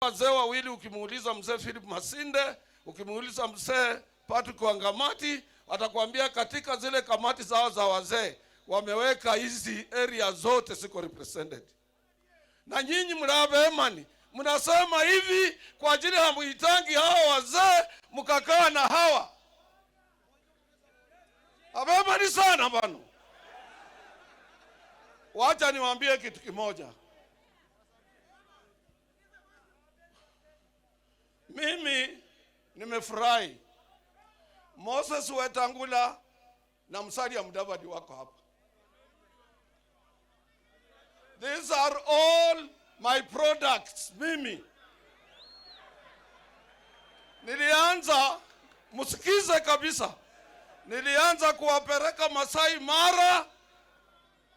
Wazee wawili, ukimuuliza mzee Philip Masinde, ukimuuliza mzee Patrick Wangamati, watakwambia katika zile kamati zao za wazee wameweka hizi area zote ziko represented. Na nyinyi mlabemani mnasema hivi kwa ajili hamuitangi hawa wazee, mkakaa na hawa abemani sana bano. Wacha niwaambie kitu kimoja. Mimi nimefurahi Moses Wetangula na Musalia Mudavadi wako hapa. These are all my products. Mimi nilianza, msikize kabisa, nilianza kuwapeleka Masai Mara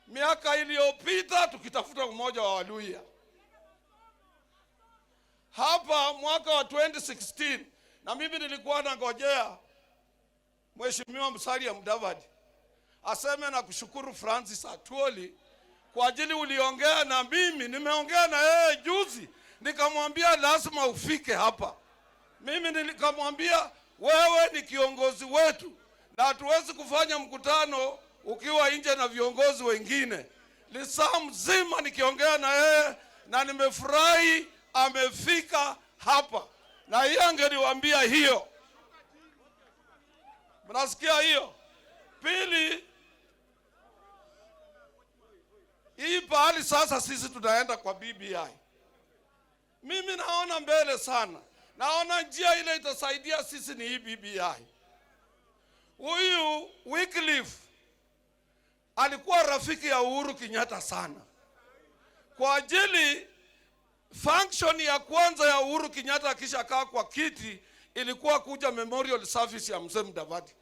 miaka iliyopita tukitafuta umoja wa Waluhya. Hapa mwaka wa 2016 na mimi nilikuwa nangojea Mheshimiwa Musalia Mudavadi aseme na kushukuru Francis Atwoli kwa ajili uliongea na mimi, nimeongea na yeye juzi, nikamwambia lazima ufike hapa. Mimi nikamwambia wewe ni kiongozi wetu na hatuwezi kufanya mkutano ukiwa nje na viongozi wengine. Lisaa mzima nikiongea na yeye na nimefurahi amefika hapa, na yeye angeniwaambia hiyo. Mnasikia hiyo? Pili, hii pahali sasa sisi tunaenda kwa BBI. Mimi naona mbele sana, naona njia ile itasaidia sisi ni hii BBI. Huyu Wycliffe alikuwa rafiki ya Uhuru Kenyatta sana, kwa ajili function ya kwanza ya Uhuru Kenyatta akishakaa kwa kiti ilikuwa kuja memorial service ya mzee Mudavadi,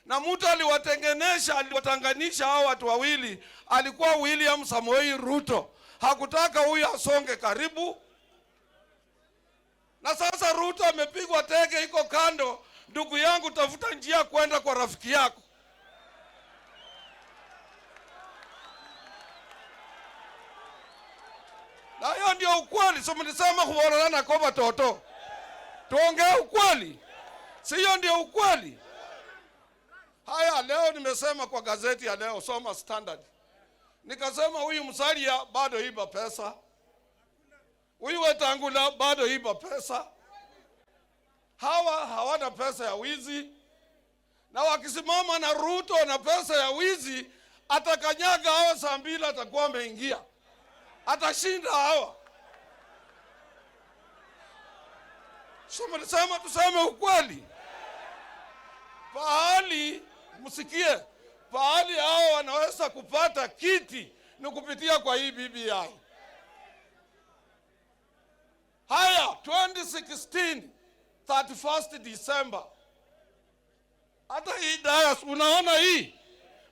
na mtu aliwatengenesha, aliwatanganisha hao watu wawili alikuwa William Samoei Ruto. Hakutaka huyu asonge karibu, na sasa Ruto amepigwa teke, iko kando. Ndugu yangu, tafuta njia kwenda kwa rafiki yako. Na hiyo ndio ukweli. So mlisema kuborana kwa watoto, tuongee ukweli, si hiyo ndio ukweli? Haya, leo nimesema kwa gazeti ya leo, soma Standard, nikasema huyu Musalia bado iba pesa, huyu Wetangula bado iba pesa. Hawa hawana pesa ya wizi, na wakisimama na Ruto na pesa ya wizi, atakanyaga hawa saa mbili, atakuwa ameingia, atashinda hawa. So mlisema tuseme ukweli. Pahali msikie, pahali hao wanaweza kupata kiti ni kupitia kwa hii BBI. Haya, 2016 31st December, hata hii dayas, unaona hii,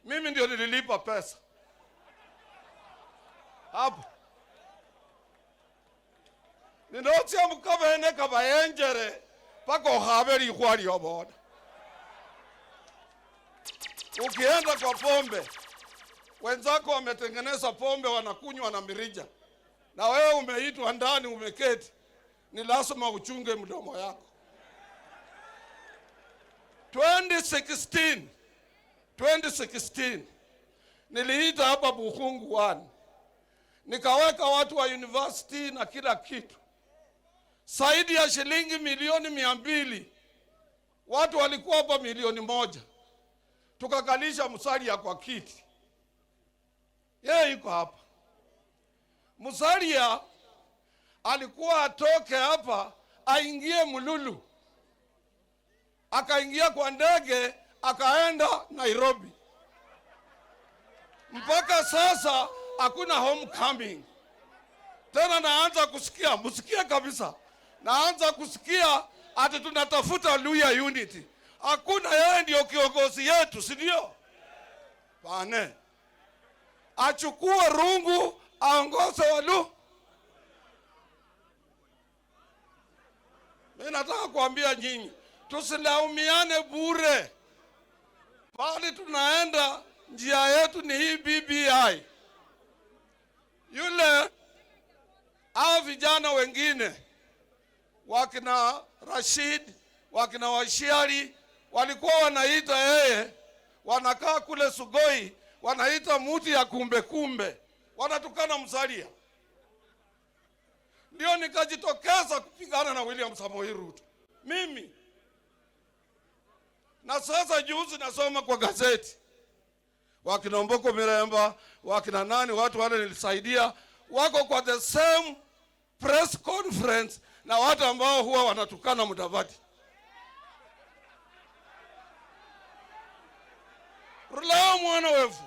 mimi ndio nililipa pesa hapo ninotsia mukavene kavayenjere paka okhave likhwa lyobona. Ukienda kwa pombe, wenzako wametengeneza pombe wanakunywa na mirija, na wewe umeitwa ndani umeketi, ni lazima uchunge mdomo yako. 2016 niliita hapa Bukhungu 1 nikaweka watu wa university na kila kitu, zaidi ya shilingi milioni 200. Watu walikuwa hapa milioni 1. Tukakalisha Musalia kwa kiti, yeye yuko hapa. Musalia alikuwa atoke hapa aingie Mululu, akaingia kwa ndege akaenda Nairobi. Mpaka sasa hakuna homecoming tena. Naanza kusikia, msikie kabisa, naanza kusikia ati tunatafuta Luhya unity. Hakuna, yeye ndio kiongozi yetu, si ndio? Pane achukue rungu aongoze Walu. Mimi nataka kuambia nyinyi tusilaumiane bure. Pale tunaenda njia yetu ni hii BBI. Yule hao vijana wengine Wakina Rashid, wakina Washiali walikuwa wanaita yeye, wanakaa kule Sugoi, wanaita muti ya kumbe kumbe, wanatukana Musalia. Ndio nikajitokeza kupigana na William Samoei Ruto mimi. Na sasa juzi nasoma kwa gazeti, wakina Mboko Miremba, wakina nani, watu wale nilisaidia, wako kwa the same press conference na watu ambao huwa wanatukana Mudavadi. Rulao mwana wefu.